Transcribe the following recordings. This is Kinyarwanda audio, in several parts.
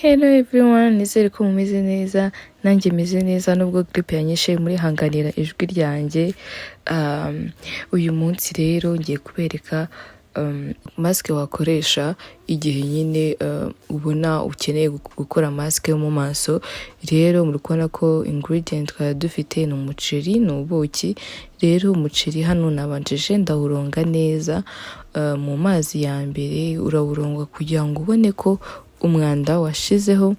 Hello everyone, nizere ko mumeze neza, nanjye meze neza nubwo grippe yanyishe, murihanganira ijwi ryanjye. Uyu munsi rero ngiye kubereka mask wakoresha igihe nyine ubona ukeneye gukora mask yo mu maso. Rero muri kubona ko ingredient twari dufite ni umuceri, ni ubuki. Rero umuceri hano nabanjije ndawuronga neza mu mazi ya mbere. Urawuronga kugira ngo ubone ko umwanda washizeho.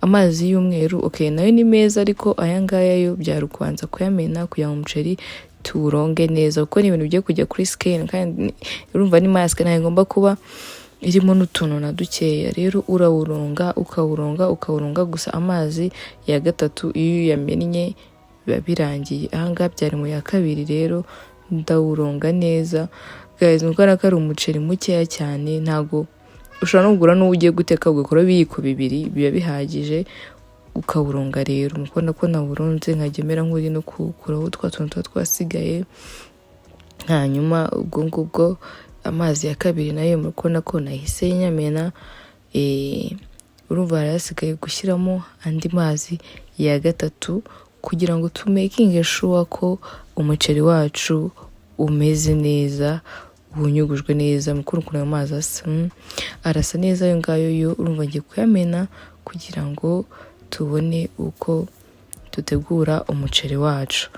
Amazi y'umweru, okay, nayo ni meza, ariko aya ngaya yo byari ukubanza kuyamena kugira ngo umuceri tuwuronge neza, kuko ni ibintu bigiye kujya kuri skin, kandi urumva ni mask, ntabwo igomba kuba irimo n'utuntu na dukeya. Rero urawuronga, ukawuronga, ukawuronga gusa. Amazi ya gatatu iyo uyamennye biba birangiye. Ahangaha byari mu ya kabiri. Rero ndawuronga neza guys, nuko ko ari umuceri mukeya cyane, ntago ushobora no kugura n'uwo ugiye guteka ugakora ibiyiko 2, biba bihagije. Ukawuronga rero, mukubona ko nawuronze, nkajya mera nk'uri no kuwukuraho twa tuntu tuba twasigaye. Hanyuma ubwo ngubwo amazi ya kabiri nayo muri kubona ko nahise nyamena. Urumva hari hasigaye gushyiramo andi mazi ya gatatu kugira ngo tumakinge sure ko umuceri wacu umeze neza, wunyugujwe neza. Mukuru ukuntu ayo mazi asa, arasa neza ayo ngayo yo. Urumva ngiye kuyamena kugira ngo tubone uko dutegura umuceri wacu.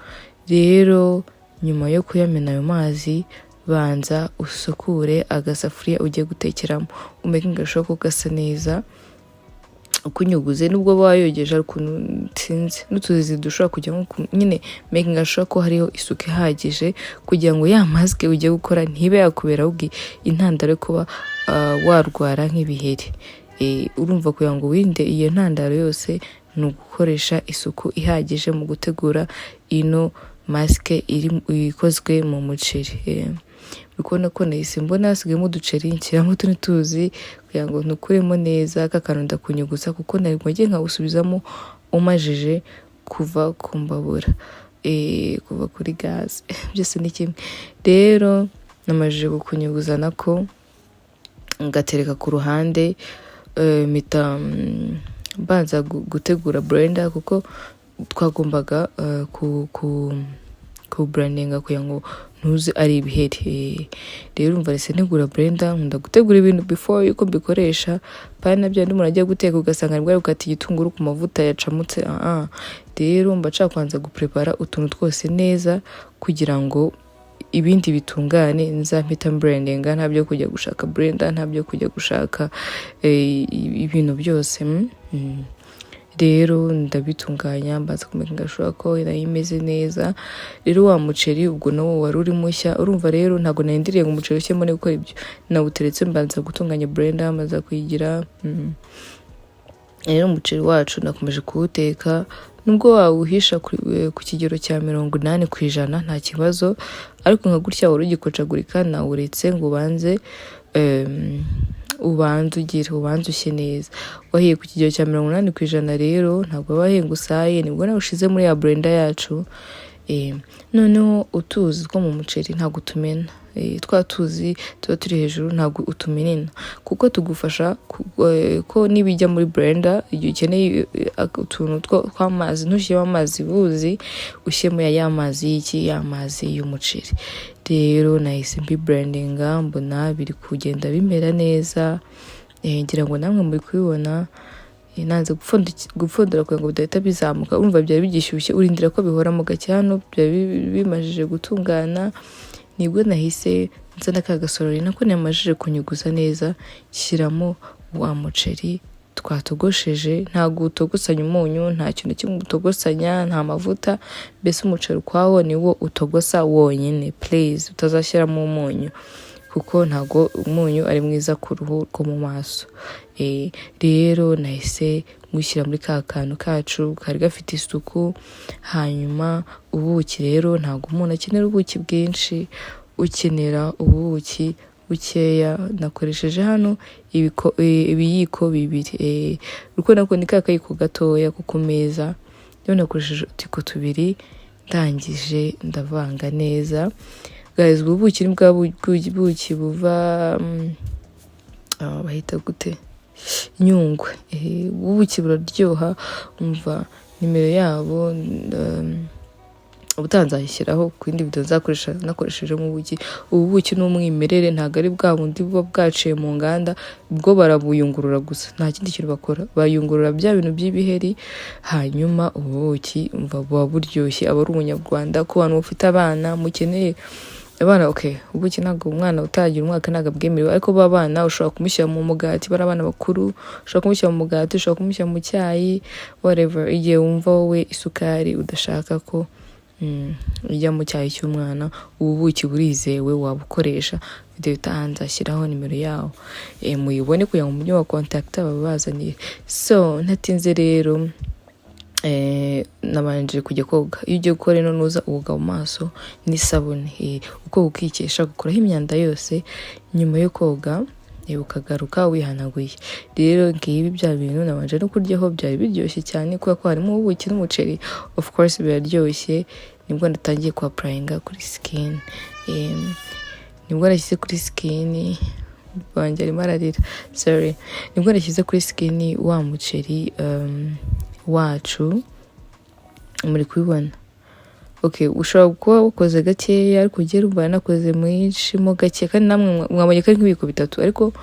Rero nyuma yo kuyamena ayo mazi, banza usukure agasafuriya ugiye gutekeramo, umakinge sure ko gasa neza, ukunyuguze nubwo wayogeje, ariko ukuntu sinzi n'utuzizi dushobora kujyamo nyine making sure ko hariho isuku ihagije kugira ngo ya mask ugiye gukora ntibe yakubera ahubwo intandaro yo kuba warwara nk'ibiheri. Urumva kugira ngo wirinde iyo ntandaro yose ni ugukoresha isuku ihagije mu gutegura ino mask iri ikozwe mu muceri. Uri kubona ko nahise mbona hasigayemo uduceri, nshyiramo utundi tuzi kugira ngo ntukuremo neza ka kantu, ndakunyuguza kuko nari ngiye nkawusubizamo umajije kuva ku mbabura, kuva kuri gaze, byose ni kimwe. Rero namajije kukunyuguza nako ngatereka ku ruhande, mpita mbanza gutegura blender, kuko twagombaga ku blendinga kugira ngo ntuze ari ibiheri. Rero urumva rese ntegura blender. Nkunda gutegura ibintu before yuko mbikoresha, pana na bya umuntu ajya guteka ugasanga nibwo ari gukata igitunguru ku mavuta yacamutse. Rero mba nshaka kubanza guprepara utuntu twose neza kugira ngo ibindi bitungane, nzampita blendinga, nta byo kujya gushaka blender, nta byo kujya gushaka ibintu byose. Rero ndabitunganya, mbanza kumakinga sure ko nayo imeze neza. Rero wa muceri ubwo nawo wari uri mushya. Urumva rero ntabwo narindiriye ngo umuceri ushyemo no gukora ibyo, nawuteretse mbanza gutunganya blender, mbanza kuyigira. Rero umuceri wacu nakomeje kuwuteka, nubwo wawuhisha ku kigero cya 80% nta kibazo, ariko nka gutya wari ugikocagurika, nawuretse ngo ubanze ubanze ugire ubanze ushye neza. Wahiye ku kigero cya 80% rero, ntabwo aba ahiye ngo usaye, nibwo nawushize muri ya blender yacu. Noneho utuzi two mu muceri ntabwo utumena. Twa tuzi tuba turi hejuru ntabwo utumenena, kuko tugufasha ko nibijya muri blender, igihe ukeneye utuntu tw'amazi, ntushyiremo amazi buzi, ushyiremo ya mazi y'iki, ya mazi y'umuceri. Rero nahise mbi blendinga, mbona biri kugenda bimera neza. Ngira ngo namwe muri kubibona. Nanze gupfundura kugira ngo bidahita bizamuka. Urumva byari bigishyushye, urindira ko bihoramo gake. Hano byari bimajije gutungana, nibwo nahise nzana ka gasorori nako namajije kunyuguza neza, shyiramo wa muceri twatogosheje. Ntabwo utogosanya umunyu, nta kintu kimwe utogosanya, nta mavuta, mbese umuceri ukwawo niwo utogosa wonyine. Please utazashyiramo umunyu, kuko ntabwo umunyu ari mwiza ku ruhu rwo mu maso. Rero nahise ngushyira muri ka kantu kacu kari gafite isuku. Hanyuma ubuki rero, ntabwo umuntu akenera ubuki bwinshi, ukenera ubuki bukeya. Nakoresheje hano ibiyiko 2. Uri kubona ko ni ka kayiko gatoya ko ku meza. Rero nakoresheje utuyiko 2, ndangije ndavanga neza. Guys, ubu buki ni bwa buki buva bahita gute? Nyungwe. Ubuki buraryoha. Umva nimero yabo, ubutaha nzayishyiraho ku yindi video nzakoresha nakoreshejemo ubuki. Ubu buki ni umwimerere, ntabwo ari bwa bundi buba bwaciye mu nganda. Bwo barabuyungurura gusa, nta kindi kintu bakora, bayungurura bya bintu by'ibiheri. Hanyuma ubu buki, umva, buba buryoshye, aba ari ubunyarwanda. Ku bantu bafite abana, mukeneye abana, okay, ubuki ntabwo umwana utagira umwaka ntabwo abwemerewe, ariko ba bana ushobora kumushyira mu mugati, bari abana bakuru ushobora kumushyira mu mugati, ushobora kumushyira mu cyayi, whatever. Igihe wumva wowe isukari udashaka ko ijya mu cyayi cy'umwana, ubu buki burizewe, wabukoresha. Video itaha nzashyiraho nimero yawo, muyibone kugira ngo mujye wa contacta babazaniye. So ntatinze rero, nabanje kujya koga. Iyo ugiye gukora ino nuza, woga mu maso n'isabune, uko ukikesha gukuraho imyanda yose. Nyuma yo koga, ukagaruka wihanaguye. Rero ngibi bya bintu nabanje no kuryaho, byari biryoshye cyane kubera ko harimo ubuki n'umuceri, of course biraryoshye. Nibwo natangiye ku applyinga kuri skin, nibwo nashyize kuri skin wanjye, arimo ararira, sorry. Nibwo nashyize kuri skin wa muceri wacu, muri kubibona. Okay, ushobora kuba wakoze gakeya, ariko ugiye urumva nakoze mwinshi mo gake, kandi namwe mwabonye ko ari nk'ibiyiko bitatu. Ariko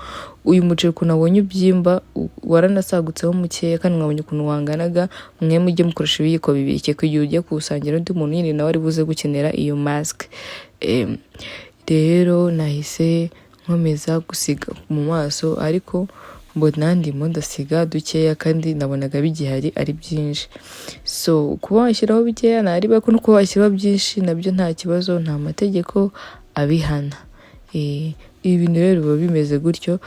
uyu muceri ukuntu abonye ubyimba, waranasagutseho mukeya, kandi mwabonye ukuntu wanganaga. Mwe mujye mukoresha ibiyiko 2 kereka igihe ugiye kuwusangira undi muntu nyine nawe ari buze gukenera iyo mask. Rero nahise nkomeza gusiga mu maso, ariko mbona ndimo ndasiga dukeya kandi nabonaga bigihari ari byinshi. So kuba washyiraho bikeya ntariba, ariko no kuba washyiraho byinshi nabyo nta kibazo, nta mategeko abihana. Ibi bintu rero biba bimeze gutyo.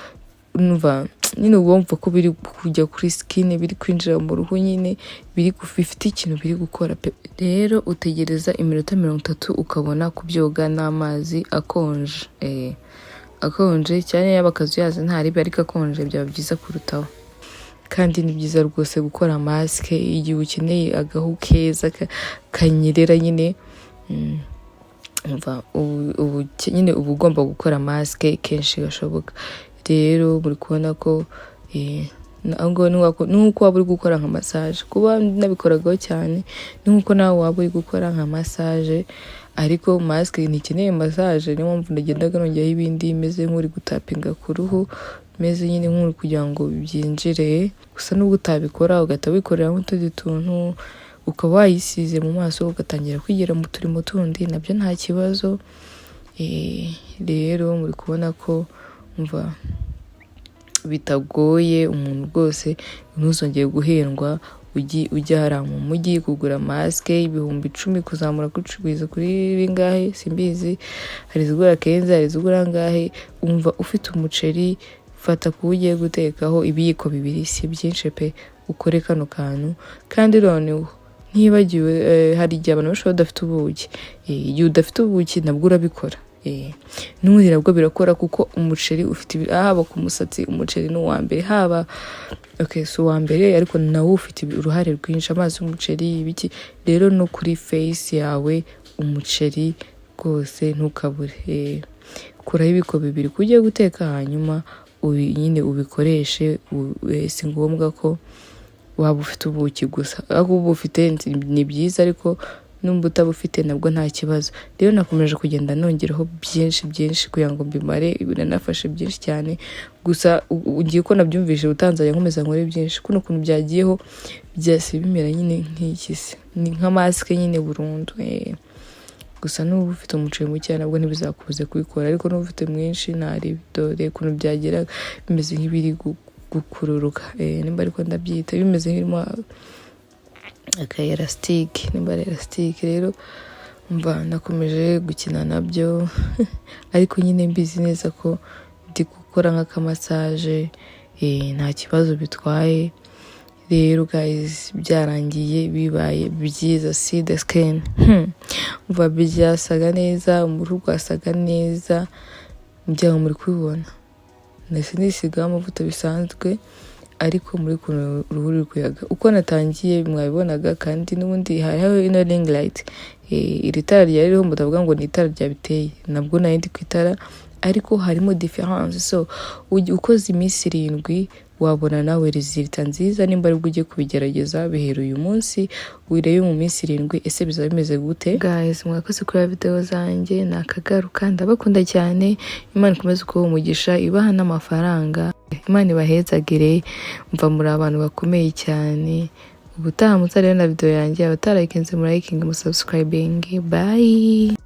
Numva nyine uba wumva ko biri kujya kuri skin, biri kwinjira mu ruhu nyine, biri bifite ikintu biri gukora pe. Rero utegereza iminota 30, ukabona kubyoga n'amazi akonje, akonje cyane, yaba akazuyazi ntaribe, ariko akonje byaba byiza kurutaho. Kandi ni byiza rwose gukora mask igihe ukeneye agahu keza kanyerera nyine. Umva, ubu nyine uba ugomba gukora mask kenshi gashoboka. Rero muri kubona ko aho ngaho ni nk'uko waba uri gukora nka massage. Kuba nabikoragaho cyane, ni nk'uko nawe waba uri gukora nka massage, ariko mask ntikeneye massage. Niyo mpamvu nagendaga nongeraho ibindi, meze nk'uri gutapinga ku ruhu, meze nyine nk'uri kugira ngo byinjire. Gusa nubwo utabikora, ugahita wikoreramo utundi tuntu, ukaba wayisize mu maso, ugatangira kwigira mu turimo tundi, nabyo nta kibazo. Rero muri kubona ko, umva, bitagoye umuntu rwose. Ntuzongere guhendwa ujya hariya mu mujyi kugura mask 10,000 kuzamura kugeza kuri bingahe, simbizi. Hari izigura 15, hari izigura angahe. Umva, ufite umuceri, fata kuwo ugiye gutekaho ibiyiko 2, si byinshi pe, ukore kano kantu. Kandi noneho ntibagiwe, hari igihe abantu benshi baba badafite ubuki. Igihe udafite ubuki nabwo urabikora. N'ubundi nabwo birakora, kuko umuceri ufite haba ku musatsi, umuceri ni uwa mbere, haba, okay, si uwa mbere, ariko nawo ufite uruhare rwinshi, amazi y'umuceri, ibiki. Rero no kuri face yawe umuceri rwose ntukabure. Kuraho ibiko 2 ko ugiye guteka, hanyuma nyine ubikoreshe. Si ngombwa ko waba ufite ubuki gusa, ariko uba ufite ni byiza, ariko numba utabufite nabwo nta kibazo. Rero nakomeje kugenda nongeraho byinshi byinshi kugira ngo mbimare, nanafashe byinshi cyane. Gusa ugiye ko nabyumvise utanzajya nkomeza nkore byinshi. Kuno kuntu byagiyeho byase bimera nyine nk'iki se, ni nka mask nyine burundu. Gusa nuba ufite umuceri mukeya nabwo ntibizakubuze kubikora, ariko nuba ufite mwinshi ntari. Dore ukuntu byagera bimeze nk'ibiri gukururuka, nimba ariko ndabyita, bimeze nk'ibirimo aka élastique, nimba ari élastique. Rero mva nakomeje gukina nabyo, ariko nyine mbizi neza ko ndi gukora nk'aka massage, nta kibazo bitwaye. Rero guys, byarangiye bibaye byiza. See the skin. Umva, byasaga neza, uruhu rwasaga neza, ngira ngo muri kubibona. Nahise nisigaho amavuta bisanzwe, ariko muri kuntu uruhu ruri kuyaga uko natangiye mwabibonaga. Kandi n'ubundi hariho ino ring light, iri tara ryari ririho, mutavuga ngo ni itara ryabiteye, nabwo nari ndi ku itara, ariko harimo différence. So ukoze iminsi 7. Wabona nawe résultat nziza nimba aribwo ugiye kubigerageza. Bihera uyu munsi, wirebe mu minsi 7 ese bizaba bimeze gute. Guys, mwakoze kureba video zanjye, nakagaruka. Ndabakunda cyane. Imana ikomeze kubaha umugisha, ibaha n'amafaranga. Imana ibahezagire. Mva muri abantu bakomeye cyane. Ubutaha muzarebe na video yanjye. Abatarayikinze murayikinga, musubscribing. Bye.